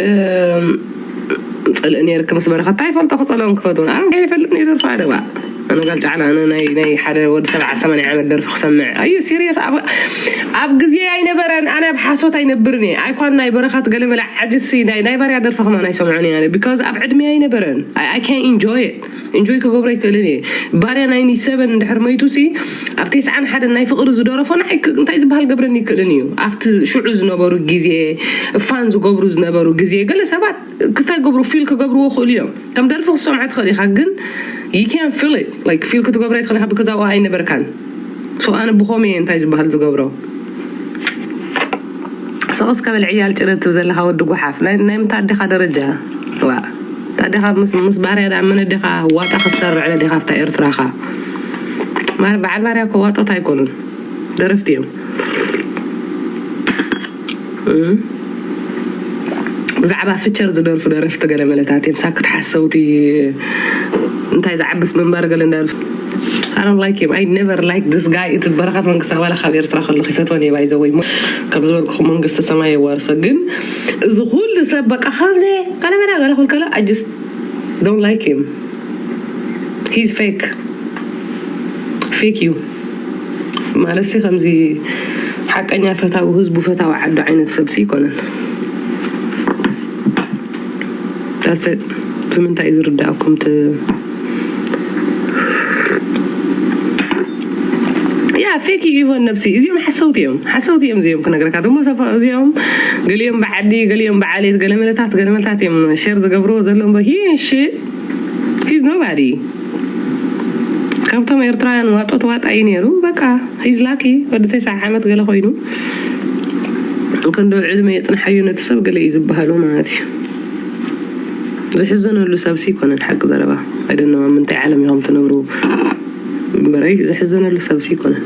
እም፣ ጸልእ ነይርክ ምስ በረኸት እንታይ ይፈልጦ ክጸልኦን ክፈትዎን ኣነ እንታይ ይፈልጥ ነይ ደርፋ ደባ ኣነ ጋል ጫዕላ ኣነ ናይ ናይ ሓደ ወዲ ሰብዓ ሰማንያ ዓመት ደርፊ ክሰምዕ ኣዩ ሲሪየስ ኣብ ኣብ ግዜ ኣይነበረን ኣነ ኣብ ሓሶት ኣይነብርን እየ ኣይኳን ናይ በረኸት ገለ መለ ዓጅሲ ናይ ናይ ባርያ ደርፊ ከማ ናይ ሰምዖን እየ because ኣብ ዕድሜ ኣይነበረን I can enjoy it enjoy ክገብሮ ይክእልን እየ ባርያ ናይ ኒ ሰበን እንድሕር መይቱ ሲ ኣብ ተስዓን ሓደን ናይ ፍቕሪ ዝደረፎ ንዓይ እንታይ ዝበሃል ገብረኒ ይክእልን እዩ ኣብቲ ሽዑ ዝነበሩ ግዜ እፋን ዝገብሩ ዝነበሩ ግዜ ገለ ሰባት ክታይ ገብሩ ፊል ክገብርዎ ክእሉ እዮም ከም ደርፊ ክሰምዖ ትኽእል ኢኻ ግን you can feel it like ፊል ክትገብሮ ትኽእል ኢኻ ብከዛው ኣይነበርካን so ኣነ ብኾም እየ እንታይ ዝበሃል ዝገብሮ ሰቕስ ከበል ዕያል ጭረት ዘለኻ ወዲ ጓሓፍ ናይ ምታ ኣዴኻ ደረጃ ዋ ታዴኻ ምስ ባርያ ዳ መን ኣዴኻ ዋጣ ክትሰርዕ ለዴኻ ኣብታ ኤርትራኻ ማር በዓል ባርያ እኮ ዋጦት ኣይኮኑን ደረፍቲ እዮም ብዛዕባ ፍቸር ዝደርፉ ደረፍቲ ገለ መለታት እዮም ሳክት ሓሰውቲ እንታይ ዝዓብስ ምንባር ገለ እንዳሉ I don't like him. I never like this guy. እቲ በረኻት መንግስቲ ኣባላ ካብ ኤርትራ ከሎ ይፈትወን እየ ባይዘ ወይ ከም ዝበልኩ መንግስቲ ሰማይ የዋርሶ ግን እዚ ኩሉ ሰብ በቃ ከምዚ ገለ መዳ ገለ ኩልከለ I just don't like him. He's fake. Fake you. ማለት ሲ ከምዚ ሓቀኛ ፈታዊ ህዝቡ ፈታዊ ዓዱ ዓይነት ሰብሲ ይኮነን ብምንታይ እዩ ዝርዳእኩም ያ ፌክ ኢቨን ነብሲ እዚኦም ሓሰውቲ እዮም ሓሰውቲ እዮም እዚኦም ክነግረካ ደሞ ሰፋ እዚኦም ገሊኦም ብዓዲ ገሊኦም ብዓሌት ገለመለታት ገለመለታት እዮም ሸር ዝገብርዎ ዘሎ እምበር ሂ ሽ ሂዝ ኖባዲ ካብቶም ኤርትራውያን ዋጦት ዋጣ እዩ ነይሩ በቃ ሂዝ ላኪ ወዲ ተስዓ ዓመት ገለ ኮይኑ ክንዶ ዕድመ የፅንሓዩ ነቲ ሰብ ገለ እዩ ዝበሃሉ ማለት እዩ ዝሕዘነሉ ሰብሲ ይኮነን ሓቂ ዘረባ ኣይደነማ ምንታይ ዓለም ኢኹም ትነብሩ እምበረይ ዝሕዘነሉ ሰብሲ ይኮነን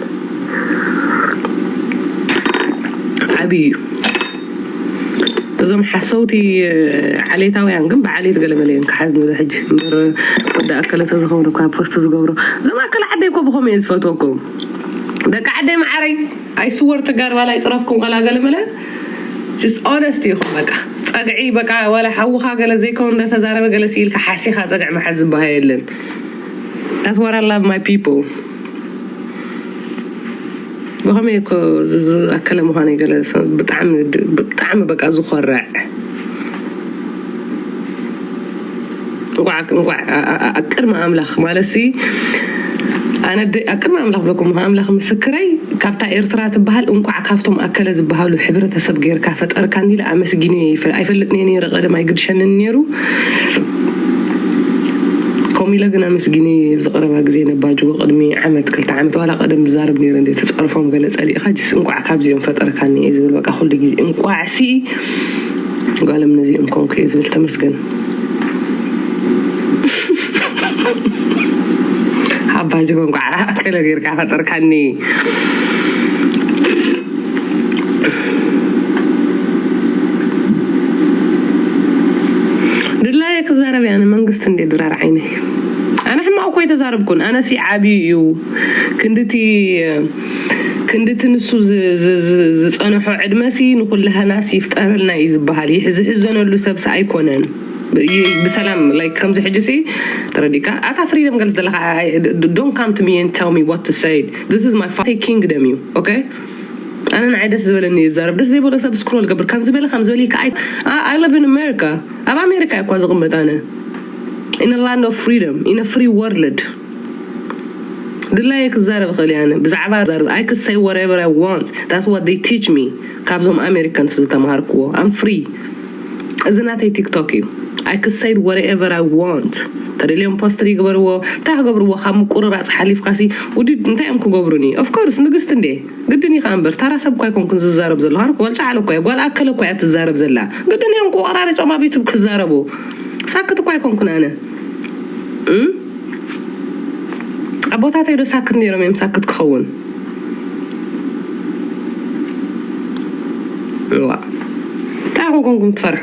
ዓብይ እዩ እዞም ሓሰውቲ ዓሌታውያን ግን ብዓሌት ገለመለ እዮም ክሓዝ ንብለ ሕጂ እምበር ወዲ ኣከለ ተዝኸውን እኳ ፖስት ዝገብሮ እዞም ኣከለ ዓደይ እኮ ብኸም እየ ዝፈትወኩም ደቂ ዓደይ መዓረይ ኣይስወር ተጋር ዋላ ይጥረፍኩም ዋላ ገለመለ just honest ይኹም በቃ ጸግዒ በቃ ዋላ ሓውኻ ገለ ዘይከውን እንዳተዛረበ ገለ ሲኢልካ ሓሲኻ ጸግዒ መሓዝ ዝበሃ የለን that's what I love my people ብኸመይ እኮ ዝኣከለ ምዃነይ ገለ ብጣዕሚ ብጣዕሚ በቃ ዝኾርዕ እንቋዕ እንቋዕ ኣቅድሚ ኣምላኽ ማለት ሲ ኣነ ኣቅድሚ ኣምላኽ ብለኩም ኣምላኽ ምስክረይ ካብታ ኤርትራ ትበሃል እንቋዕ ካብቶም ኣከለ ዝበሃሉ ሕብረተሰብ ገይርካ ፈጠርካኒ ኢለ ኣመስጊነ ኣይፈልጥን እየ ነይረ ቀደም ኣይግድሸንን ነይሩ ከምኡ ኢለ ግን ኣመስጊነ ዝቐረባ ግዜ ነባጅዎ ቅድሚ ዓመት ክልተ ዓመት ዋላ ቀደም ዝዛረብ ነይረ እንደ ተፀርፎም ገለ ፀሊእኻ ጅስ እንቋዕ ካብዚኦም ፈጠርካኒ እየ ዝብል በቃ ኩሉ ግዜ እንቋዕ ሲ ጓሎም ነዚኦም ኮንኩ እየ ዝብል ተመስገን ሓባጅ ኮንኩ ዓራ ከለ ጌርካ ፈጠርካኒ ድላየ ክዛረብ ያነ መንግስት እንዴ ድራር ዓይነይ ኣነ ሕማቕ እኮ ኣይተዛረብኩን ኣነሲ ዓብዩ እዩ ክንድቲ ክንድቲ ንሱ ዝፀንሖ ዕድመሲ ንኩልሃናስ ይፍጠረልና እዩ ዝበሃል ይዝሕዘነሉ ሰብሲ ኣይኮነን ብሰላም ላይክ ከምዚ ሕጂ ሲ ተረዲካ ኣታ ፍሪደም ገልጽ ዘለካ don't come to me and tell me what to say this is my fucking kingdom እዩ okay ኣነ ንዓይ ደስ ዝበለኒ ይዛረብ ደስ ዘይበሎ ሰብ ስክሮል ገብር ከም ዝበለ ከም ዝበለ ይከኣይ I live in America ኣብ ኣሜሪካ እኳ ዝቕመጥ ኣነ in a land of freedom in a free world ድላየ ክዛረብ እኽእል እየ ኣነ ብዛዕባ ዛረብ I could say whatever I want that's what they teach me ካብዞም ኣሜሪካንስ ዝተምሃርክዎ I'm free እዚ ናተይ ቲክቶክ እዩ I could say whatever I want ተደልዮም ፖስትሪ ይግበርዎ እንታይ ክገብርዎ ካብ ምቁርራፅ ሓሊፍካሲ ውዲ እንታይ እዮም ክገብሩኒ of course ንግስቲ እንዴ ግድን ኢኻ እምበር ታራ ሰብ እኳ ኣይኮንኩን ዝዛረብ ዘለኹ ኣነ ጓል ጫዓለ እኳ ጓል ኣከለ እኳ እያ ትዛረብ ዘላ ግድን እዮም ክቆራሪጾም ኣብ ዩቱብ ክዛረቡ ሳክት እኳ ኣይኮንኩን ኣነ ኣቦታተይ ዶ ሳክት ነይሮም እዮም ሳክት ክኸውን እዋ ኣኹም ኮንኩም ትፈርሑ።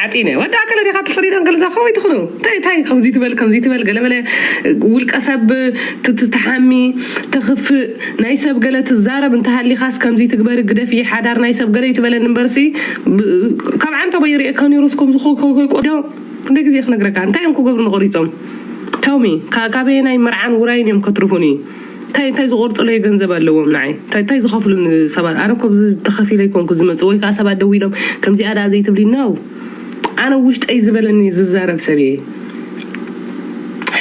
ዓጢነ ወዲ ኣከለ ዲኻ ትፈሪዶ? ገለዛ ከመይ ትኽኑ? እንታይ እንታይ ከምዚ ትበል ከምዚ ትበል ገለመለ። ውልቀ ሰብ ትትሓሚ፣ ተኽፍእ፣ ናይ ሰብ ገለ ትዛረብ እንተሃሊኻስ ከምዚ ትግበሪ ግደፊ፣ ሓዳር ናይ ሰብ ገለ ይትበለኒ እምበርሲ፣ ካብ ዓንተ በይርእየካ ነይሩ እስኮም ዝኾ ከይቆዶ እንደ ግዜ ክነግረካ እንታይ እዮም ክገብሩ ንቆሪጾም? ተውሚ ካበየናይ መርዓን ውራይን እዮም ከትርፉኒ? እንታይ እንታይ ዝቆርፅለይ ገንዘብ ኣለዎም ንዓይ? እንታይ እንታይ ዝኸፍሉኒ ሰባት? ኣነ እኮ ብዚ ተኸፊለ ኣይኮንኩ ዝመፅእ፣ ወይ ከዓ ሰባት ደዊሎም ከምዚኣ ደኣ ዘይትብሊ ነው። ኣነ ውሽጠይ ዝበለኒ ዝዛረብ ሰብ እየ።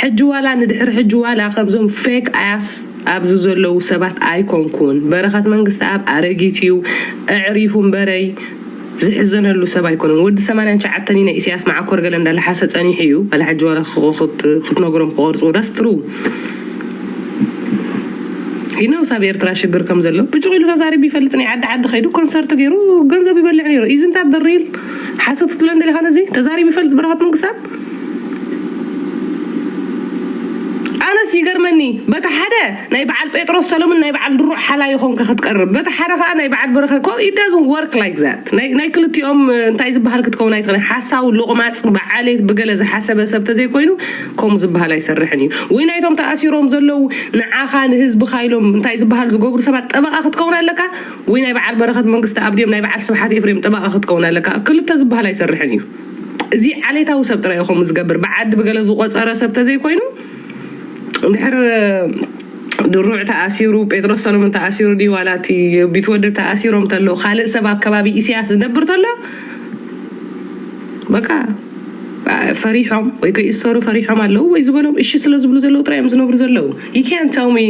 ሕጂ ዋላ ንድሕሪ ሕጂ ዋላ ከምዞም ፌክ ኣያስ ኣብዚ ዘለዉ ሰባት ኣይኮንኩን። በረኸት መንግስቲ ኣብ ኣረጊት እዩ፣ ኣዕሪፉ እምበረይ ዝሕዘነሉ ሰብ ኣይኮነን። ወዲ ሰማንያን ትሽዓተን እዩ ናይ ኢሳያስ መዓኮር ገለ እንዳለሓሰ ጸኒሑ እዩ። ዋላ ሕጂ ዋላ ክትነግሮም ክቆርጽ ወዳስ ትሩ ይነውስ ኣብ ኤርትራ ሽግር ከም ዘሎ ብጭቕ ኢሉ ተዛሪቡ ይፈልጥ። ናይ ዓዲ ዓዲ ከይዱ ኮንሰርት ገይሩ ገንዘብ ይበልዕ ነይሩ። ኢዝንታ ደሪል ሓሰት ክትብለ እንደሊኻ ነዚ ተዛሪቡ ይፈልጥ። በረኸት መንግስታት ኣነስ ይገርመኒ። በቲ ሓደ ናይ በዓል ጴጥሮስ ሰሎምን ናይ በዓል ድሩዕ ሓላይ ኾንካ ክትቀርብ፣ በቲ ሓደ ከዓ ናይ በዓል በረኸት ኮ it doesn't work like that። ናይ ክልቲኦም እንታይ ዝበሃል ክትከውን ኣይትኽእልን። ሓሳው ሎቕማፅ ብዓሌት ብገለ ዝሓሰበ ሰብ ተዘይኮይኑ ከምኡ ዝበሃል ኣይሰርሕን እዩ። ወይ ናይቶም ተኣሲሮም ዘለዉ ንዓኻ ንህዝብኻ ኢሎም እንታይ ዝበሃል ዝገብሩ ሰባት ጠበቓ ክትከውን ኣለካ፣ ወይ ናይ በዓል በረኸት መንግስቲ ኣብዲኦም ናይ በዓል ስብሓት ኤፍሬም ጠበቓ ክትከውን ኣለካ። ክልተ ዝበሃል ኣይሰርሕን እዩ። እዚ ዓሌታዊ ሰብ ጥራይ ኢኹም ዝገብር ብዓዲ ብገለ ዝቆፀረ ሰብ ተዘይኮይኑ ድሕር ድሩዕ ተኣሲሩ፣ ጴጥሮስ ሰሎሞን ተኣሲሩ ድዩ ዋላ እቲ ቢትወደድ ተኣሲሮም ተለዉ ካልእ ሰብ ኣብ ከባቢ ኢሳያስ ዝነብር ተሎ በቃ ፈሪሖም ወይ ከይእሰሩ ፈሪሖም ኣለዉ ወይ ዝበሎም እሺ ስለ ዝብሉ ዘለዉ ጥራይ እዮም ዝነብሩ ዘለዉ። You can't tell me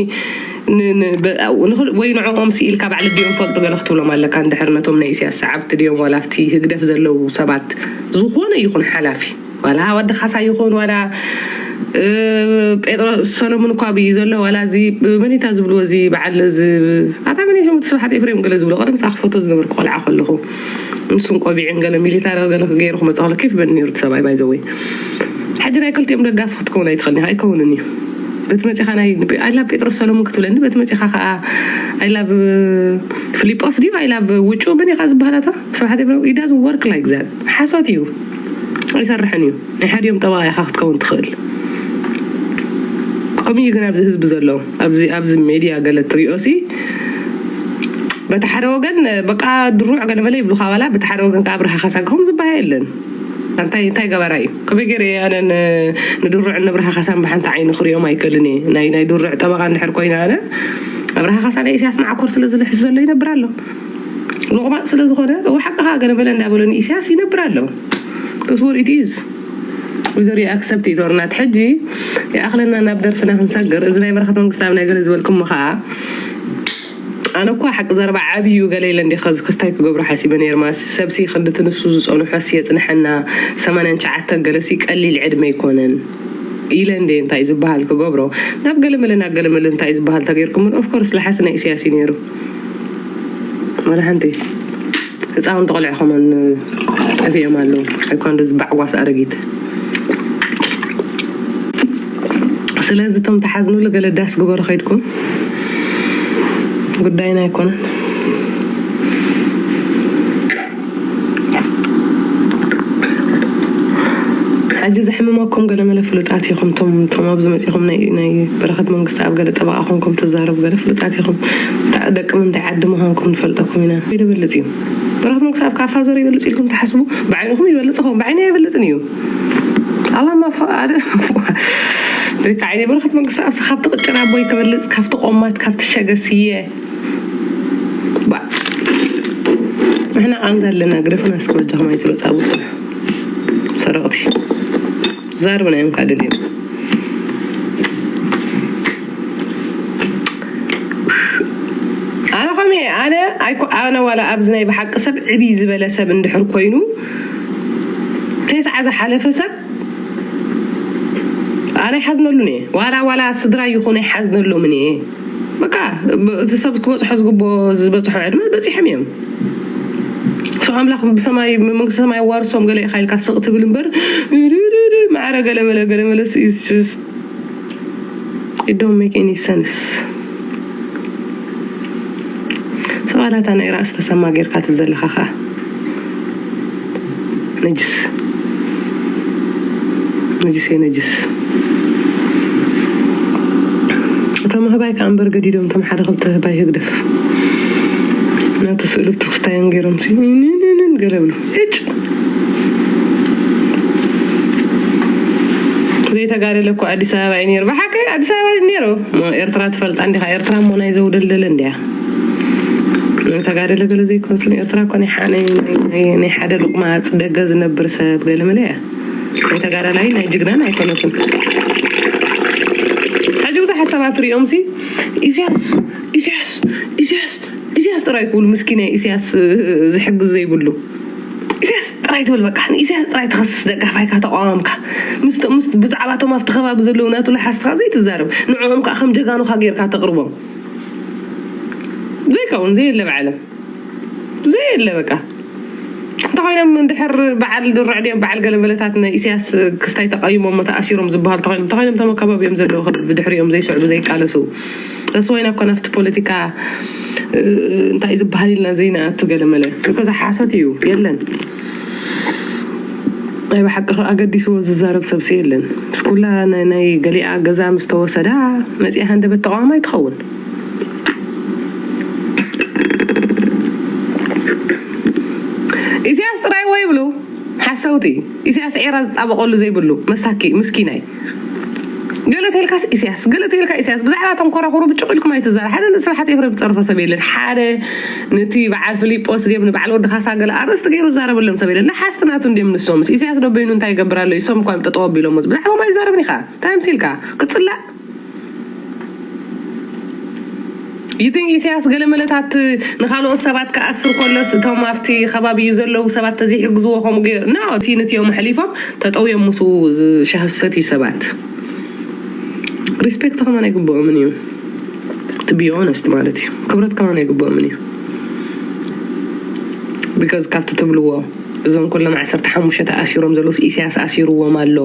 ወይ ንዕኦም ስኢልካ ባዕሊ ድዮም ፈልጡ ገለ ክትብሎም ኣለካ። እንድሕር ነቶም ናይ ኢሳያስ ሰዓብቲ ድዮም ዋላ ኣብቲ ህግደፍ ዘለዉ ሰባት ዝኾነ ይኹን ሓላፊ ዋላ ወዲ ካሳ ይኹን ዋላ ጴጥሮስ ሰሎሙን እኳ ብዩ ዘሎ ዋላ እዚ መኒታ ዝብልዎ እዚ በዓል ኣታ መን ሽሙ ስብሓት ኤፍሬም ገለ ዝብሎ ቀደም ሳኽ ፎቶ ዝገበርኩ ቆልዓ ከለኹ ንሱን ቆቢዕን ገለ ሚሊታሪ ገለ ገይሩ ክመፅእ ከሎ ኬፍ በኒ ነይሩ እቲ ሰብኣይ ባይዘወይ። ሕጂ ናይ ክልቲኦም ደጋፊ ክትከውን ኣይትኽእልን ኢኻ ኣይከውንን እዩ። በቲ መፂኻ ናይ I love ጴጥሮስ ሰሎሙን ክትብለኒ በቲ መፂኻ ከዓ I love ፊሊጶስ ድዩ I love ውጩ መን ኢኻ ዝበሃላታ ስብሓት ኤፍሬም it doesn't work like that። ሓሶት እዩ ኣይሰርሕን እዩ። ናይ ሓዲኦም ጠበቓ ኢኻ ክትከውን ትኽእል። ከምኡ እዩ ግን ኣብዚ ህዝቢ ዘሎ ኣብዚ ኣብዚ ሜድያ ገለ ትሪኦ ሲ በቲ ሓደ ወገን በቃ ድሩዕ ገለመለ ይብሉካ ዋላ በቲ ሓደ ወገን ከዓ ኣብርሃ ካሳ ክኸውን ዝበሃ የለን። እንታይ እንታይ ገበራ እዩ ከመይ ገይረ ኣነ ንድሩዕን ኣብርሃ ካሳን ብሓንቲ ዓይኒ ክሪኦም ኣይክእልን እየ። ናይ ናይ ድሩዕ ጠበቓ እንድሕር ኮይነ ኣነ ኣብርሃ ካሳ ናይ ኢሳያስ መዓኮር ስለ ዝልሕስ ዘሎ ይነብር ኣሎ። ሎቕማፅ ስለ ዝኾነ እወ ሓቅኻ ገለመለ እንዳበለኒ ኢሳያስ ይነብር ኣሎ። That's what it is። Whether you accept it or not ሕጂ ይኣኽለና ናብ ደርፍና ክንሰግር እዚ ናይ በረኸት መንግስታዊ ናይ ገለ ዝበልኩሞ ከዓ ኣነ እኳ ሓቂ ዘረባ ዓብዩ ገለ ኢለ እንዲ ከዚ ክስታይ ክገብሮ ሓሲበ ነይር ማስ ሰብሲ ክንድቲ ንሱ ዝፀንሖ ሲ የፅንሐና ሰማንያን ትሽዓተን ገለሲ ቀሊል ዕድመ ኣይኮነን ኢለ እንደ እንታይ ዝበሃል ክገብሮ ናብ ገለመለ ናብ ገለመለ እንታይ ዝበሃል ተገይርኩምን ኦፍኮርስ ለሓሲ ናይ ኢሳያስ እዩ ነይሩ። ወላ ሓንቲ ህፃውንቲ ቆልዑ ከመን ጠፊኦም ኣለዉ። ኣይኮን ዚ ባዕጓስ ኣረጊት ስለዚ እቶም ተሓዝኑሉ ገለ ዳስ ግበሩ ከይድኩም ጉዳይና ኣይኮነን። ሕጂ ዘሕምመኩም ገለመለ ፍሉጣት ኢኹም ቶም ቶም ኣብዚ መፂኹም ናይ ናይ በረኸት መንግስቲ ኣብ ገለ ጠበቓ ኮንኩም ትዛረቡ ገለ ፍሉጣት ኢኹም። ደቂ ምንታይ ዓዲ ምዃንኩም ንፈልጠኩም ኢና። ይበልፅ እዩ በረኸት መንግስቲ ኣብ ካፋ ዘር ይበልፅ ኢልኩም ትሓስቡ። ብዓይንኹም ይበልፅ ኸውን ብዓይኒ ኣይበልፅን እዩ። ኣላማ ፈቃደ ደቂ ዓይኒ በረኸት መንግስቲ ኣብሲ ካብቲ ቅጭን ኣቦይ ትበልፅ ካብቲ ቆማት ካብቲ ሸገስ እየ። ንሕና ቃንዛ ኣለና ግደፉና እስኪ በጃኹም ኣይትበጣብጡና ሰረቕቲ። ዛርብና እዮም ካደልዮም ኣነ ኸሚ ኣነ ኣይኮ ኣነ ዋላ ኣብዚ ናይ ብሓቂ ሰብ ዕብይ ዝበለ ሰብ እንድሕር ኮይኑ ተስዓ ዝሓለፈ ሰብ ኣነ ኣይሓዝነሉን እየ ዋላ ዋላ ስድራ ይኹን ኣይሓዝነሎምን እየ በቃ እቲ ሰብ ክበፅሖ ዝግቦ ዝበፅሖ ዕድመ በፂሖም እዮም ሰው ኣምላኽ ብሰማይ መንግስቲ ሰማይ ዋርሶም ገለ ኢኻ ኢልካ ስቕ ትብል እምበር ማዕረ ገለመለ ገለመለ it don't make any sense ሰቓላታ ናይ ራእሲ ተሰማ ጌርካ ትዘለኻ ኸዓ ነጅስ ነጅስ እየ ነጅስ። እቶም ህባይ ከኣ እምበር ገዲዶም፣ እቶም ሓደ ክልተ ህባይ ህግደፍ ናተ ስእሉ ተክስታዮን ገይሮም ሲ ንንንን ገለ ብሉ። እጭ ዘይተጋደለ እኮ ኣዲስ ኣበባ እዩ ነይሩ። ብሓቂ ኣዲስ ኣበባ እዩ ነይሩ። እሞ ኤርትራ ትፈልጣ እንዲኻ? ኤርትራ እሞ ናይ ዘውደልደለ እንዲያ። ተጋደለ ገለ ዘይኮነትን ኤርትራ እኮ ናይ ሓ- ናይ- ናይ- ናይ ሓደ ሉቕማፅ ደገ ዝነብር ሰብ ገለ መለ እያ። ናይ ተጋዳላይ ናይ ጅግናን ኣይኮነትን። ሕጂ ብዙሓት ሰባት ሪኦም ሲ ኢሳያስ ኢሳያስ ኢሳያስ ኢሳያስ ጥራይ ክብሉ፣ ምስኪናይ ኢሳያስ ዝሕግዝ ዘይብሉ ኢሳያስ ጥራይ ትብል። በቃ ንኢሳያስ ጥራይ ትኸስስ፣ ደጋፋይካ ተቃዋምካ ምስ ምስ ብዛዕባቶም ኣብቲ ከባቢ ዘለዉ ናቱ ለሓስትኻ ዘይትዛረብ፣ ንዕኦም ከዓ ከም ጀጋኑኻ ጌርካ ተቕርቦም። ዘይከውን ዘየለ ብዓለም ዘየለ በቃ። እንተኾይኖም እንድሕር በዓል ድርዕ ድዮም በዓል ገለመለታት ንኢሳያስ ክስታይ ተቃይሞም ተኣሲሮም ዝበሃሉ እንተኾይኖም እንተኾይኖም እቶም ኣከባቢ እዮም ዘለዉ ብድሕሪኦም ዘይስዕቡ ዘይቃለሱ። ተስወይና እኮ ናብቲ ፖለቲካ እንታይ ዝበሃል ኢልና ዘይንኣቱ ገለመለ። እኮ ዝሓሶት እዩ የለን። ናይ ብሓቂ ኣገዲስዎ ዝዛረብ ሰብሲ የለን። ምስ ኩላ ናይ ናይ ገሊኣ ገዛ ምስ ተወሰዳ መጺኣ ሃንደበት ተቃዋማይ ትኸውን። ኢሳያስ ጥራይ ወይ ብሉ ሓሰውቲ። ኢሳያስ ዒራ ዝጣበቀሉ ዘይብሉ መሳኪ ምስኪናይ። ገለ ተልካስ ኢሳያስ ገለ ተልካ ኢሳያስ ብዛዕባ እቶም ኮራኩሩ ብጭቁ ኢልኩም ኣይትዛረ። ሓደ ንስራሓት ኤፍሬም ዝጸርፎ ሰብ የለን። ሓደ ነቲ በዓል ፊሊጶስ ድዮም ንበዓል ወዲ ካሳ ገለ ኣርእስቲ ገይሩ ዝዛረበሎም ሰብ የለን። ለሓስቲ ናቱ እንድዮም ንሶምስ። ኢሳያስ ዶ በይኑ እንታይ ይገብር ኣሎ? እሶም እኳ ጠጠው ኣቢሎሞ ብዛዕባኦም ኣይዛረብን ኢኻ። እንታይ ምሲልካ ክጽላእ ይትን ኢሳያስ ገለ መለታት ንኻልኦት ሰባት ክኣስር ከሎስ እቶም ኣብቲ ከባቢ ዘለዉ ሰባት ተዘይሕግዝዎ ከምኡ ገይሩ ና እቲ ነቲኦም ኣሕሊፎም ተጠውዮም ምስ ሻሂ ዝሰትዩ ሰባት ሪስፔክት ከማን ኣይግብኦምን እዩ። To be honest ማለት እዩ። ክብረት ከማን ኣይግብኦምን እዩ። Because ካብቲ ትብልዎ እዞም ኩሎም ዓሰርተ ሓሙሽተ ተኣሲሮም ዘለውስ ኢሳያስ ኣሲርዎም ኣሎ።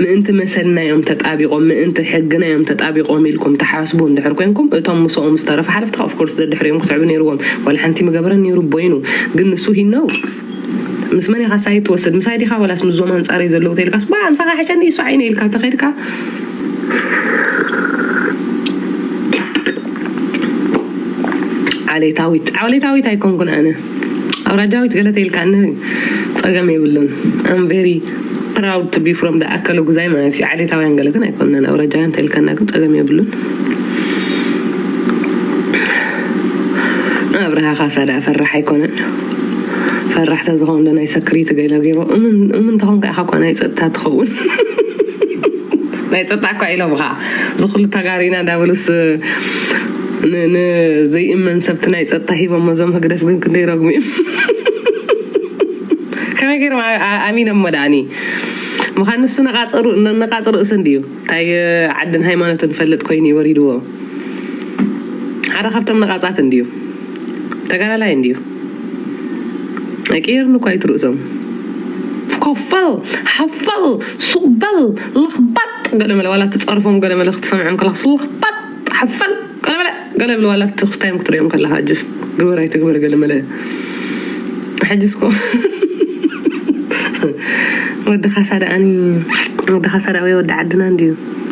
ምእንቲ መሰልና እዮም ተጣቢቆም፣ ምእንቲ ሕግና እዮም ተጣቢቆም ኢልኩም ትሓስቡ እንድሕር ኮንኩም እቶም ምስኦም ዝተረፉ ሓለፍቲ of course ደድሕሪኦም ክስዕቡ ነይርዎም። ዋላ ሓንቲ ምገበረን ነይሩ ቦይኑ። ግን ንሱ he knows። ምስ መን ኢኻ ሳይድ ትወስድ? ምሳይ ዲኻ ዋላስ ምስዞም ኣንጻረይ ዘለዉ ተይልካስ ባ ምሳኻ ሕሸኒ እሱ ዓይነ ኢልካ ተኸይድካ ዓሌታዊት ዓሌታዊት ኣይኮንኩን ኣነ ኣውራጃዊት ገለ ተይልካኒ ጸገም የብሉን። I'm very proud to be from the ኣከለ ጉዛይ ማለት እዩ። ዓሌታውያን ገለ ግን ኣይኮንናን። ኣውራጃውያን ተይልካና ግን ጸገም የብሉን። ኣብርሃ ካሳ ደኣ ፈራሕ ኣይኮነን። ፈራሕ ተዝኸውን ዶ ናይ ሰክሪቲ ገለ ገይሮ እሙን እሙን ተኾንካ ኢኻ እኳ ናይ ጸጥታ ትኸውን። ናይ ጸጥታ እኳ ኢሎምኻ እዚ ኩሉ ተጋሪና ዳብሉስ ን- ንዘይእመን ሰብቲ ናይ ጸጥታ ሂቦሞ እዞም ህግደፍ ግን ክንደይ ረግሙ እዮም። ከመይ ገይሮም ኣ- ኣ- ኣሚኖሞ ደኣኒ ምዃን ንሱ ነቓጽሩ ነቃጽ ርእሲ እንድዩ እንታይ ዓድን ሃይማኖትን ፈልጥ ኮይኑ እዩ ወሪድዎ። ሓደ ካብቶም ነቓጻት እንድዩ ተጋዳላይ እንድዩ ኣይቀየርን እኳ እዩ ትርእሶም። ኮፈል ሓፈል ሱቕበል ለኽባጥ ገለመለ ዋላ ትጸርፎም ገለመለ ክትሰምዖም ከለኻ ለኽባጥ ሓፈል ገለመለ ገለ ብለ ዋላ ትኽታዮም ክትርእዮም ከለኻ ጅስ ግበር ኣይትግበር ገለመለ ሕጅስኮ ወዲ ካሳ ደኣኒ ወዲ ካሳ ደኣ ወይ ወዲ ዓድና እንድዩ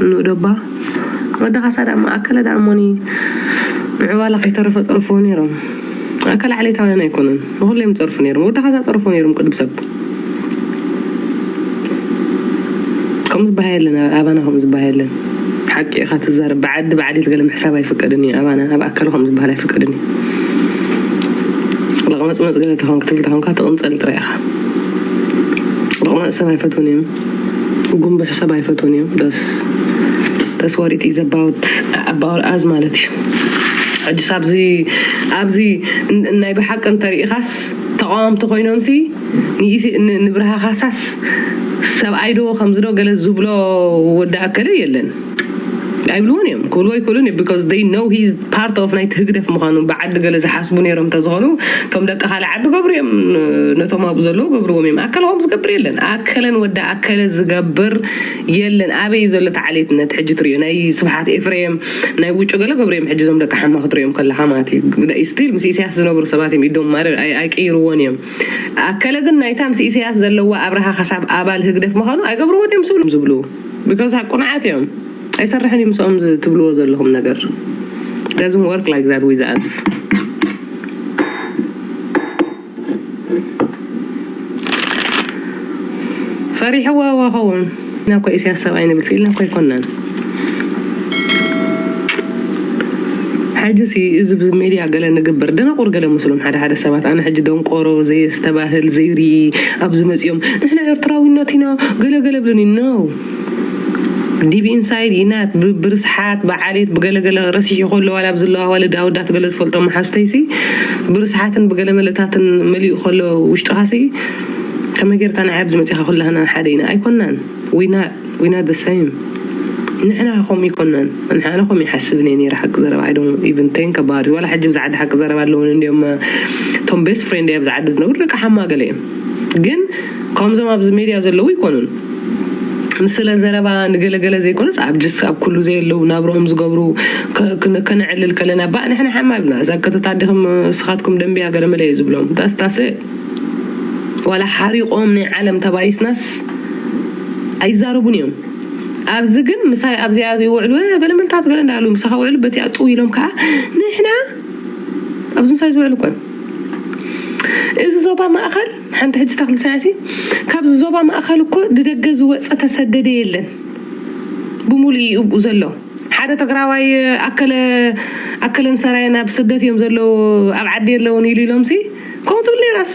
ንኡ ደባ ወዲ ካሳ ደኣ ማእከለ ደኣ እሞኒ ምዕባላ ከይተረፈ ጸርፍዎ ነይሮም። ኣካል ዓሌታውያን ኣይኮኑን። ንኹሎም ይጸርፉ ነይሮም። ወዲ ካሳ ጸርፎ ነይሮም ቅድም ሰብ። ከም ዝበሃል የለን፣ ኣብ ኣባና ከም ዝበሃል የለን። ሓቂ ኢኻ ትዛረብ። ብዓዲ ብዓዲ ገለ ምሕሳብ ኣይፍቀድን እዩ። ኣባና ኣብ ኣካሉ ከም ዝበሃል ኣይፍቀድን እዩ። ለቕመጽመጽ ገለ ተኾንክ ትብል ተኾንካ ትቕንጸል ጥራይ ኢኻ። ለቕመጽ ሰብ ኣይፈትውን እዮም። ጉንቡሕ ሰብ ኣይፈትውን እዮም። ደስ that's what it is about about us ማለት እዩ። ሕጂ ኣብዚ ኣብዚ ን- ናይ ብሓቂ እንተሪኢኻስ ተቃወምቲ ኮይኖምሲ ንኢሲ- ን- ንብርሃ ካሳስ ሰብኣይ ዶ ከምዚ ዶ ገለ ዝብሎ ወዲ ኣከለ የለን። ኣይብልዎን እዮም፣ ክብልዎ ኣይክእሉን እዮም። Because they know he's part of ናይቲ ህግደፍ ምዃኑ ብዓዲ ገለ ዝሓስቡ ነይሮም እንተዝኾኑ፣ እቶም ደቂ ካልእ ዓዲ ገብሩ እዮም፣ ነቶም ኣብኡ ዘለዉ ገብርዎም እዮም። ኣከለ ከምኡ ዝገብር የለን። ኣከለን ወዲ ኣከለ ዝገብር የለን። ኣበይ እዩ ዘሎ ተዓሌትነት? ሕጂ ትርእዮ ናይ ስብሓት ኤፍሬም፣ ናይ ውጩ ገለ ገብሩ እዮም። ሕጂ እዞም ደቂ ሓማ ክትርእዮም ከለኻ ማለት እዩ። ስቲል ምስ ኢሳያስ ዝነብሩ ሰባት እዮም። ኢዶም ማረር ኣይቀይርዎን እዮም። ኣከለ ግን ናይታ ምስ ኢሳያስ ዘለዋ ኣብርሃ ከሳብ ኣባል ህግደፍ ምዃኑ ኣይገብርዎን እዮም ዝብሉ ዝብሉ። Because ቁኑዓት እዮም። ኣይሰርሕን እዩ ምስኦም ትብልዎ ዘለኹም ነገር። Doesn't work like that with us. ፈሪሕዋ ዋ ኸውን ኢና እኮ ኢሳያስ ሰብኣይ ንብል ኢልና እኮ ኣይኮናን። ሕጂ ሲ እዚ ብሜድያ ገለ ንግበር ደናቁር ገለ ምስሎም ሓደ ሓደ ሰባት ኣነ ሕጂ ደንቆሮ ዘየስተባህል ዘይርኢ ኣብዚ መጺኦም ንሕና ኤርትራዊነት ኢና ገለ ገለ ብሉኒ ነው ዲብ ኢንሳይድ ኢና ብርስሓት ብዓሌት ብገለገለ ረሲሑ ከሎ ዋላ ኣብዚ ኣለዋ ዋልድ ኣወዳት ገለ ዝፈልጦም መሓዝተይሲ ብርስሓትን ብገለ መለታትን መሊኡ ከሎ ውሽጥኻሲ ከመይ ጌርካ ንዓይ ኣብዚ መፂኻ ኩላህና ሓደ ኢና ኣይኮናን ዊና ዊና ደሳይም ንሕና ከም ይኮናን ንሓነ ከም ይሓስብ ነ ነይረ ሓቂ ዘረባ I don't even think about it ዋላ ሕጂ ብዛዕዳ ሓቂ ዘረባ ኣለውን እንዲዮም ቶም ቤስት ፍሬንድ ኣብዚ ዓዲ ዝነብሩ ደቂ ሓማ ገለ እዮም ግን ከምዞም ኣብዚ ሜድያ ዘለዉ ይኮኑን ንስለ ዘረባ ንገለገለ ዘይኮነስ ኣብ ጅስ ኣብ ኩሉ ዘየለዉ ናብርኦም ዝገብሩ ከነዕልል ከለና ባእ ንሕና ሓማ ብና እዛ ከተታድኽም ስኻትኩም ደንብያ ገለ መለ እዩ ዝብሎም ዳስዳስ ዋላ ሓሪቆም ናይ ዓለም ተባይስናስ ኣይዛረቡን እዮም ኣብዚ ግን ምሳይ ኣብዚኣ ይውዕሉ ገለ መልታት ገለ እንዳሉ ምሳኻ ውዕሉ በቲኣ ጥው ኢሎም ከዓ ንሕና ኣብዚ ምሳይ ዝውዕሉ እኮ እዚ ዞባ ማእኸል ሓንቲ ሕጂ ተኽሊ ሳያሲ ካብዚ ዞባ ማእኸል እኮ ንደገ ዝወፀ ተሰደደ የለን ብሙሉእ እዩ እብኡ ዘሎ ሓደ ትግራዋይ ኣከለ ኣከለን ሰራየን ኣብ ስደት እዮም ዘለዉ ኣብ ዓዲ የለውን ኢሉ ኢሎም ሲ ከምኡ ትብል ነይራስ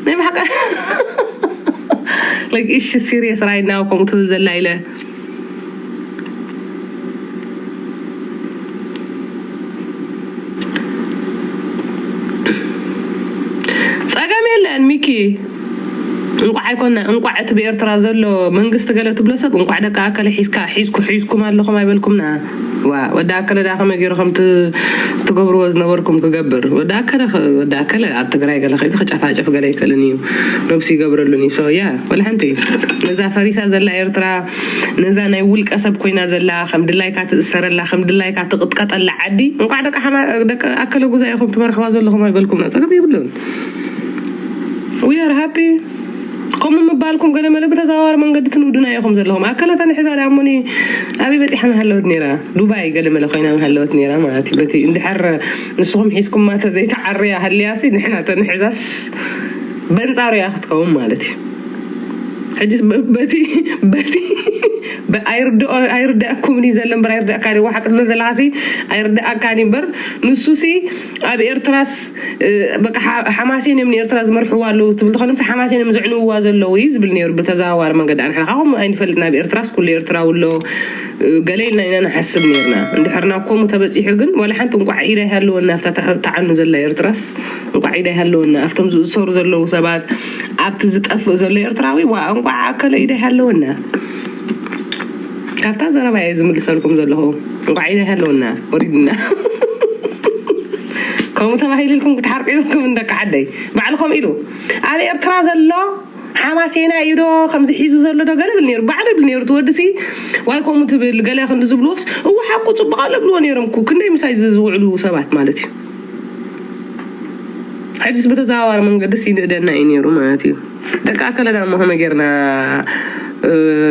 ናይ ብሓቂ like እሺ serious right now ከምኡ ትብል ዘላ ኢለ ጸገም የለን ሚኪ እንቋዕ ኣይኮና እንቋዕ እቲ ብኤርትራ ዘሎ መንግስቲ ገለ ትብሎ ሰብ እንቋዕ ደቂ ኣከለ ሒዝካ ሒዝኩ ሒዝኩም ኣለኹም ኣይበልኩምና ዋ ወዲ ኣከለ ዳ ከመይ ገይሩ ከም ትገብርዎ ዝነበርኩም ክገብር ወዲ ኣከለ ወዲ ኣከለ ኣብ ትግራይ ገለ ከይዱ ክጨፋጨፍ ገለ ይክእልን እዩ ነብሱ ይገብረሉን እዩ so yeah ወላ ሓንቲ ነዛ ፈሪሳ ዘላ ኤርትራ ነዛ ናይ ውልቀ ሰብ ኮይና ዘላ ከም ድላይካ ትእሰረላ ከም ድላይካ ትቕጥቀጠላ ዓዲ እንቋዕ ደቂ ሓማ ደቂ ኣከለ ጉዛ ኢኹም ትመርሕዋ ዘለኹም ኣይበልኩም ጸገም የብሉን we are happy ከምኡ ምባልኩም ገለ መለ ብተዘዋዋሪ መንገዲ ትንውዱና ኢኹም ዘለኹም ኣከለታ ንሕዛ ዳሞኒ ኣበይ በጢሓ ምሃለወት ነይራ ዱባይ ገለ መለ ኮይና ምሃለወት ነይራ ማለት እዩ በቲ እንድሕር ንስኹም ሒዝኩማ ተዘይተዓርያ ሃልያሲ ንሕና ተንሕዛስ በንጻሩ እያ ክትከውን ማለት እዩ ሕጂ በቲ በቲ ኣይርድኣኩምን እዩ ዘሎ እምበር ኣይርድኣካን እዩ ዋሓቅ ትብል ዘለኻሲ ኣይርድኣካን እዩ እምበር ንሱሲ ኣብ ኤርትራስ በቃ ሓማሴን እዮም ንኤርትራ ዝመርሕዋ ኣለዉ ትብል ተኾነ ምስ ሓማሴን እዮም ዘዕንውዋ ዘለዉ እዩ ዝብል ነይሩ ብተዘዋዋሪ መንገዲ ኣንሕና ካብም ኣይንፈልጥ ናብ ኤርትራስ ኩሉ ኤርትራዊ ኣሎ ገለ ኢልና ኢና ንሓስብ ነርና እንድሕርና ኮሙ ተበፂሑ ግን ወላ ሓንቲ እንቋዕ ኢዳ ይሃለወና ኣብታ ተዓኑ ዘላ ኤርትራስ እንቋዕ ኢዳ ይሃለወና ኣብቶም ዝእሰሩ ዘለዉ ሰባት ኣብቲ ዝጠፍእ ዘሎ ኤርትራዊ ዋ እንቋዕ ኣከለ ኢዳ ይሃለወና ካብታ ዘረባ እየ ዝምልሰልኩም ዘለኹ እንቋዕ ኢዳ ይሃለወና ወሪድና ከምኡ ተባሂልልኩም ክትሓርቂልኩም እንደቂ ዓደይ ባዕልኹም ኢሉ ኣብ ኤርትራ ዘሎ ሓማሴና እዩ ዶ ከምዚ ሒዙ ዘሎ ዶ ገለ ብል ነይሩ ባዕሉ ብል ነይሩ ትወድሲ ዋይ ከምኡ ትብል ገለ ክንዲ ዝብልዎስ እወ ሓቁ ፅቡቕ ኣሎ ብልዎ ነይሮም እኮ ክንደይ ምሳይ ዝውዕሉ ሰባት ማለት እዩ ሕጅስ ብተዘዋዋሪ መንገድስ ይንእደና እዩ ነይሩ ማለት እዩ ደቂ ኣከለና እሞ ከመይ ጌርና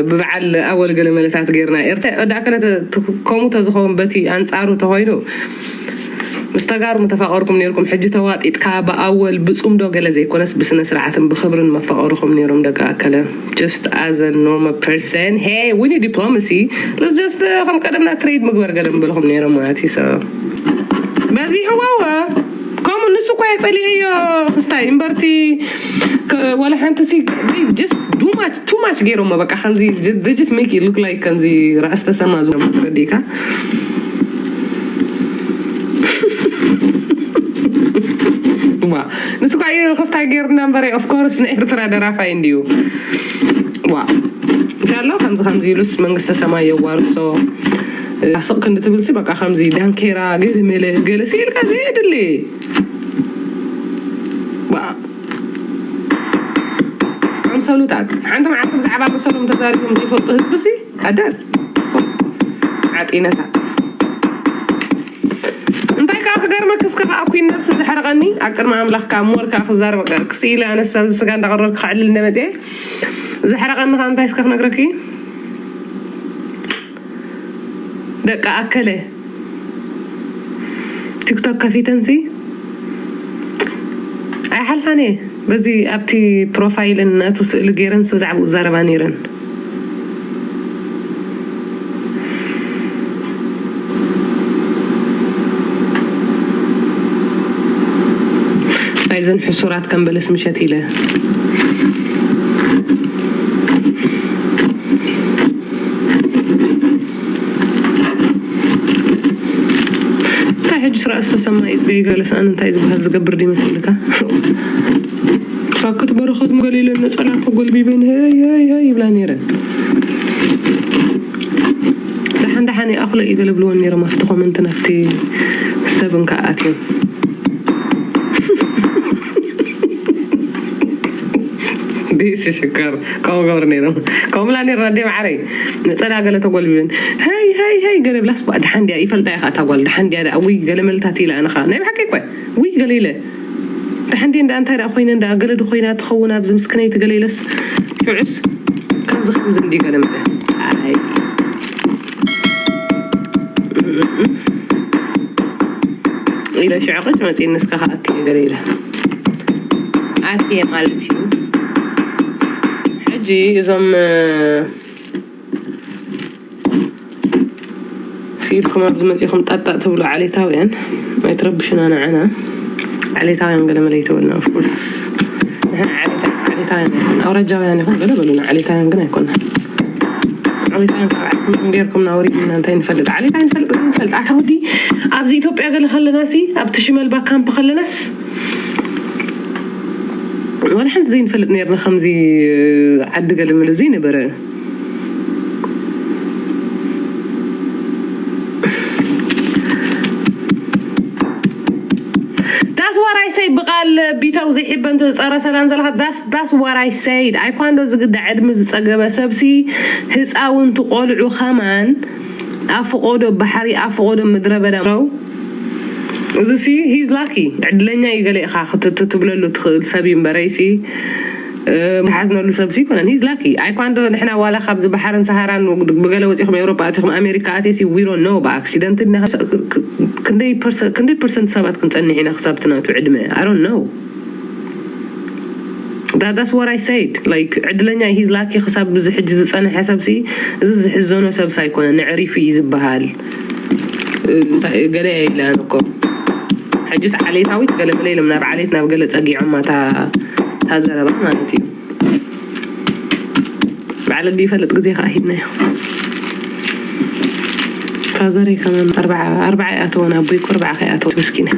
ብበዓል ኣወል ገለ መለታት ጌርና ኤርትራ ወዲ ኣከለ ከምኡ ተዝኸውን በቲ ኣንፃሩ ተኮይኑ ምስ ተጋሩ ምተፋቀርኩም ነርኩም ሕጂ ተዋጢጥካ ብኣወል ብፁም ዶ ገለ ዘይኮነስ ብስነ ስርዓትን ብክብርን መፋቀርኩም ነሮም ደቂ ኣከለ just as a normal person hey we need diplomacy let's just ከም ቀደምና trade ምግበር ገለ ምበልኩም ነሮም ማለት እዩ በዚሕዋዋ ከምኡ ንሱ እኳ የጸሊአዮ ክስታይ እምበርቲ ወላ ሓንቲ ሲ just too much too much ገይሮሞ በቃ ከምዚ just make it look like ከምዚ ራእስ ተሰማ ዝሞ ትረዲካ ዋ ንሱ ኳ እዩ ክስታይ ገይርና እምበረ of course ንኤርትራ ደራፋይ እንድዩ ዋ እንሻላ ከምዚ ከምዚ ኢሉስ መንግስተ ሰማይ የዋርሶ ስቕ ክንዲ ትብልሲ በቃ ከምዚ ዳንኬራ ገለ መለ ገለ ስኢልካ ዘየድሊ። ኣምሰሉታት ሓንቲ መዓልቲ ብዛዕባ መሰሎም ተዛሪቦም ዘይፈልጡ ህዝብሲ ኣዳል ዓጢነታት። እንታይ ከዓ ክገርመክ እስከ ከዓ ኩን ነብሲ ዝሕረቐኒ ኣብ ቅድሚ ኣምላኽ ከዓ ሞር ከዓ ክዛረበ ክስኢለ ኣነስ ኣብዚ ስጋ እንዳቐረብክ ክዕልል እንደመፅአ ዝሕረቐኒ ከዓ እንታይ እስከ ክነግረኪ። ደቂ ኣከለ ቲክቶክ ከፊተንሲ ኣይሓልፋን እየ። በዚ ኣብቲ ፕሮፋይልን ናቱ ስእሊ ገይረን ብዛዕባኡ ዛረባ ነይረን። ኣይዘን ሕሱራት ከም በለስ ምሸት ኢለ እንታይ ሕጂ ስራእስ ተሰማይ ገይገለስ ኣነ እንታይ ዝበሃል ዝገብር ዲመስልካ። ሳክት በረኸት ገሊለን ነፀላ ተጎልቢበን ሀይ ሀይ ሀይ ይብላ ነይረን። ደሓን ደሓን ይኣኽሎ እዩ ገለ ብልወን ነይሮም ኣብቲ ኮመንት ናብቲ ሰብ እንካ ኣትዮም። ዲሲ ሽከር ከምኡ ገብር ነይሮም ከምላ ነይርና ዴ ማዓረይ። ነፀላ ገለ ተጎልቢበን ሀይ ሀይ ሀይ ገለ ብላስ ባ ደሓን ድያ ይፈልጣ ኢኻ እታ ጓል ደሓን ድያ ደኣ ውይ ገለ መልታት ኢላ ኣነኻ ናይ ብሓቂ እኮ ውይ ገለ ኢለ ደሓን ድየ እንዳ እንታይ ደኣ ኮይነ እንዳ ገለ ዶ ኮይና ትኸውን ኣብዚ ምስክነይቲ ገለ ኢለስ ሽዑስ ከምዚ ከምዚ እንዲ ገለ ምበ ኣይ ኢለ ሽዑ ቅጭ መፂ ንስካ ከኣቲ ገለ ኢለ ኣትየ ማለት እዩ። ሕጂ እዞም ስኢልኩም ኣብዚ መፂኹም ጣጣ ትብሉ ዓሌታውያን ኣይትረብሹና ንዓና። ዓሌታውያን ገለ መለ ይተወልና ኦፍኮርስ ንሕና ዓሌታ- ዓሌታውያን ኣይኮን ኣውራጃውያን ይኹን ገለ በሉና ዓሌታውያን ግን ኣይኮና። ዓሌታውያን ካብ ዓድኩም ገይርኩም ናውሪድና እንታይ ንፈልጥ ዓሌታ ንፈልጥ ግን ንፈልጥ ኣታ ወዲ ኣብዚ ኢትዮጵያ ገለ ከለናሲ ኣብቲ ሽመልባ ካምፕ ከለናስ ወላ ሓንቲ ዘይንፈልጥ ነርና ከምዚ ዓዲ ገለ መለ ዘይነበረ። That's what I say ብቃል ቢታው ዘይሕበን ጸረ ሰላም ዘለካ that's that's what I said ኣይኳንዶ ዝግዳ ዕድሚ ዝጸገበ ሰብሲ ህፃውንቲ ቆልዑ ከማን ኣፍቆዶ ባሕሪ ኣፍቆዶ ምድረ በዳ ነው። እዚ ሲ he's lucky ዕድለኛ እዩ ገለ ኢኻ ክትትብለሉ ትኽእል ሰብ እዩ እምበረይ ሲ ዝሓዝነሉ ሰብ ሲ ይኮነን he's lucky ኣይኳንዶ ንሕና ዋላ ካብዚ ባሕርን ሰሃራን ብገለ ወፂኹም ኤውሮጳ ኣቲኹም ኣሜሪካ ኣቴ ሲ we don't know ብኣክሲደንት ክንደይ ፐርሰንት ሰባት ክንፀንሕ ኢና ክሳብ ትናቱ ዕድመ I don't know That, that's what I said like ዕድለኛ he's lucky ክሳብ ብዚ ሕጂ ዝፀንሐ ሰብሲ እዚ ዝሕዘኖ ሰብሲ ኣይኮነ ንዕሪፉ እዩ ዝበሃል ገለ ኢላን እኮ ሕጅስ ዓሌታዊት ገለ ገለ ኢሎም ናብ ዓሌት ናብ ገለ ፀጊዖማ እታ ዘረባ ማለት እዩ በዓል ኣዲ ይፈልጥ ግዜ ከዓ ሂብናዮ ፋዘረይ ከማን ኣርባዓ ኣርባዓ ይኣተወን ኣቦይ እኮ ኣርባዓ ከይኣተወ ምስኪነ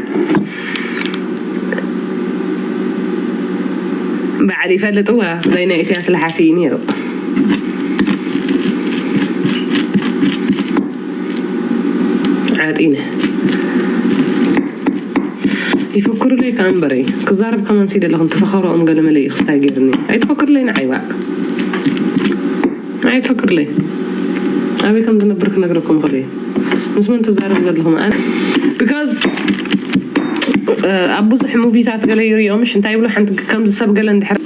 በዓል ይፈልጥዋ ናይ ናይ ኢሳያስ ለሓሲ እዩ ነይሩ ዓጢነ ይፈክሩለይ ከዓ እምበረይ ክዛረብ ከማን ሲደ ኣለኹም ተፈኸሮኦም ገለ መለ እዩ ክስታይ ገይርኒ ኣይትፈክሩለይ ንዓይ ባእ ኣይትፈክሩለይ ኣበይ ከም ዝነብር ክነግረኩም ክእል እየ ምስ መን ትዛረቡ ዘለኹም ኣነ because ኣብ ብዙሕ ሙቪታት ገለ ይሪኦም ምሽ እንታይ ይብሉ ሓንቲ ከምዚ ሰብ ገለ እንድሕር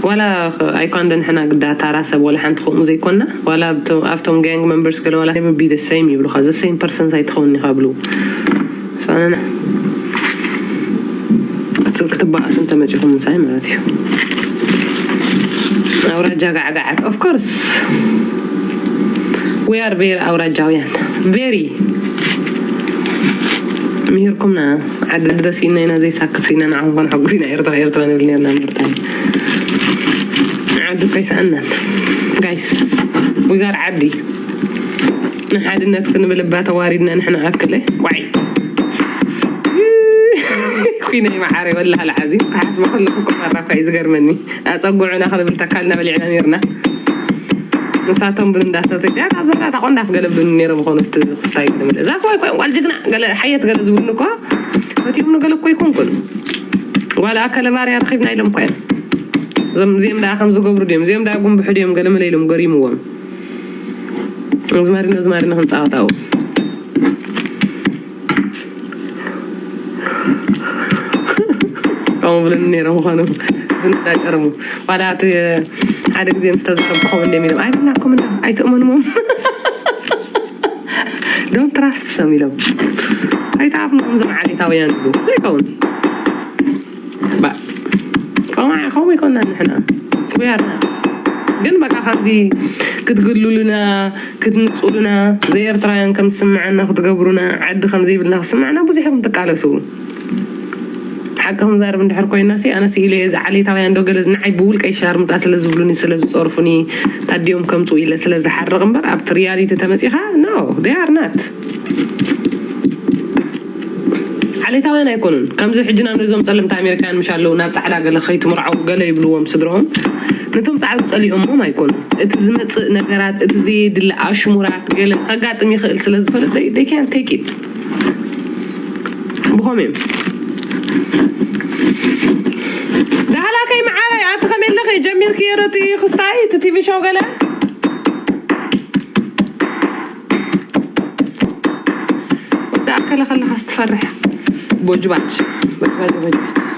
ዋላ ኣይኳ እንደ ንሕና ግዳ ታራ ሰብ ዋላ ሓንቲ ከምኡ ዘይኮና ዋላ ኣብቶም gang members ገለ ዋላ be the same ይብሉኻ the same persons ኣይትኸውን ኢኻ ብሉ ኣነና ክትበኣሱ እንተመፂኹም ምሳይ ማለት እዩ ኣውራጃ ጋዕጋዓት of course we are very ኣውራጃውያን very ምሂርኩምና ዓዲ ደስ ኢና ኢና ዘይሳክስ ኢና ንዓኹም ከነሐጉስ ኢና ኤርትራ ኤርትራ ንብል ነርና ምርታ ዓዲ ከይሰኣናን guys we got ዓዲ ንሓድነት ክንብል እባ ተዋሪድና ንሕና ኣክለ ዋይ ኩይነይ መዓረይ ወላ ልዓዚ ክሓስቦ ከለኩ እኮ ማራኳ እዩ ዝገርመኒ ኣፀጉዑና ክንብል ተካልና በሊዕና ነርና ንሳቶም ብን እንዳሰተያ እዛ ዛታ ቆንዳፍ ገለ ብን ነይሮም ዝኾኑ እቲ ክስታይ ገለ መለ እዛ ሰዋይ ኮይን ጓል ጅግና ገለ ሓየት ገለ ዝብሉ እኳ መቲኦም ንገለ እኮ ይኮንኩን። ጓል ኣከለ ባርያ ረኺብና ኢሎም እኳ እዮም። እዞም እዚኦም ደኣ ከም ዝገብሩ ድዮም እዚኦም ደኣ ጉንብሑ ድዮም ገለ መለ ኢሎም ገሪምዎም። ዝማሪና ዝማሪና ክንፃወታው ከምኡ ብለኒ ነይሮም ምዃኑ እንዳጨረሙ ዋላ እቲ ሓደ ግዜ ምስ ተዘረብኩ ከምኡ እንደ ሚሎም ኣይብላኩም እንዳ ኣይትእመንዎም don't trust them ኢሎም ኣይትኣምኖም ዞም ዓሌታውያን ይብሉ ዘይከውን ከምኡ ይኮና ንሕና ኩያርና ግን በቃ ካብዚ ክትግልሉና ክትንፅሉና ዘኤርትራውያን ከም ዝስምዐና ክትገብሩና ዓዲ ከም ዘይብልና ክስምዐና ብዙሕ ኢኹም ትቃለሱ ሓቂ ክንዛረብ እንድሕር ኮይና ሲ ኣነስ ኢለ እዚ ዓሌታውያን ዶ ገለ ንዓይ ብውልቀይ ሻርምጣ ስለ ዝብሉኒ ስለ ዝፀርፉኒ ታዲኦም ከምፁ ኢለ ስለ ዝሓርቕ እምበር ኣብቲ ሪያሊቲ ተመፂኻ no they are not ዓሌታውያን ኣይኮኑን ከምዚ ሕጂ ናብ ነዞም ፀለምቲ ኣሜሪካውያን ምሽ ኣለዉ ናብ ፃዕዳ ገለ ከይትምርዓው ገለ ይብልዎም ስድርኦም ነቶም ፃዕዱ ፀሊኦሞም ኣይኮኑን እቲ ዝመፅእ ነገራት እቲ ዘየድሊ ኣሽሙራት ገለ ከጋጥም ይኽእል ስለ ዝፈለጥ they can't take it ብኸም እዮም ዳህላከይ መዓረይ ኣቲ ከመይ ኣለኺ ጀሚርክዮ ዶ እቲ ክስታይ እቲ ቲቪ ሾው ገለ ወዲ ኣከለ ከለኻስ ትፈርሕ ቦጅባጅ ቦጅባጅ ቦጅባጅ